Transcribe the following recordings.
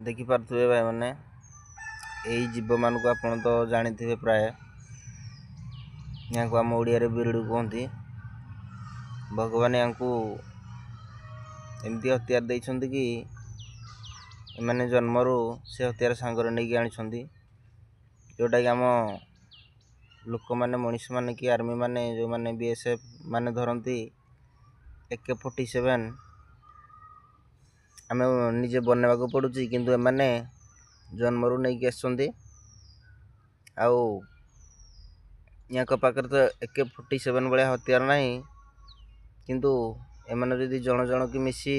ଦେଖିପାରୁଥିବେ ଭାଇମାନେ, ଏଇ ଜୀବମାନଙ୍କୁ ଆପଣ ତ ଜାଣିଥିବେ ପ୍ରାୟ। ୟାଙ୍କୁ ଆମ ଓଡ଼ିଆରେ ବିରୁଡ଼ି କୁହନ୍ତି। ଭଗବାନ ୟାଙ୍କୁ ଏମିତି ହତିଆର ଦେଇଛନ୍ତି କି ଏମାନେ ଜନ୍ମରୁ ସେ ହତିଆର ସାଙ୍ଗରେ ନେଇକି ଆଣିଛନ୍ତି, ଯେଉଁଟାକି ଆମ ଲୋକମାନେ, ମଣିଷମାନେ କି ଆର୍ମିମାନେ, ଯେଉଁମାନେ BSF ମାନେ ଧରନ୍ତି AK-47, ଆମେ ନିଜେ ବନେଇବାକୁ ପଡ଼ୁଛି, କିନ୍ତୁ ଏମାନେ ଜନ୍ମରୁ ନେଇକି ଆସିଛନ୍ତି। ଆଉ ୟାଙ୍କ ପାଖରେ ତ AK-47 ଭଳିଆ ହତିଆର ନାହିଁ, କିନ୍ତୁ ଏମାନେ ଯଦି ଜଣ ଜଣକି ମିଶି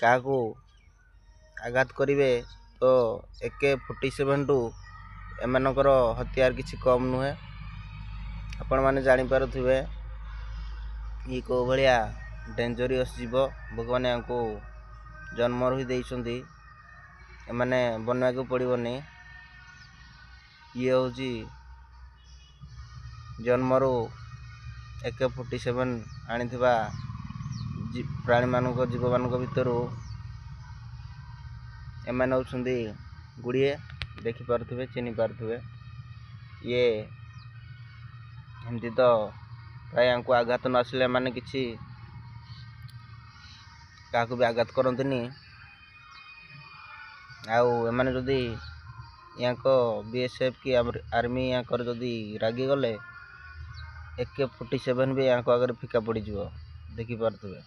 କାହାକୁ ଆଘାତ କରିବେ ତ AK-47ଠୁ ଏମାନଙ୍କର ହତିଆର କିଛି କମ୍ ନୁହେଁ। ଆପଣମାନେ ଜାଣିପାରୁଥିବେ ଇଏ କେଉଁ ଭଳିଆ ଡେଞ୍ଜରିୟସ୍ ଜୀବ। ଭଗବାନ ୟାଙ୍କୁ ଜନ୍ମରୁ ହିଁ ଦେଇଛନ୍ତି, ଏମାନେ ବନେଇବାକୁ ପଡ଼ିବନି। ଇଏ ହେଉଛି ଜନ୍ମରୁ AK-47 ଆଣିଥିବା ପ୍ରାଣୀମାନଙ୍କ, ଜୀବମାନଙ୍କ ଭିତରୁ ଏମାନେ ହେଉଛନ୍ତି ଗୁଡ଼ିଏ। ଦେଖିପାରୁଥିବେ, ଚିହ୍ନି ପାରୁଥିବେ। ଇଏ ଏମିତି ତ ପ୍ରାୟ ୟାଙ୍କୁ ଆଘାତ ନ ଆସିଲେ ଏମାନେ କିଛି କାହାକୁ ବି ଆଘାତ କରନ୍ତିନି। ଆଉ ଏମାନେ ଯଦି ୟାଙ୍କ BSF କି ଆର୍ମି ୟାଙ୍କର ଯଦି ରାଗିଗଲେ, AK-47 ବି ୟାଙ୍କ ଆଗରେ ଫିକା ପଡ଼ିଯିବ। ଦେଖିପାରୁଥିବେ।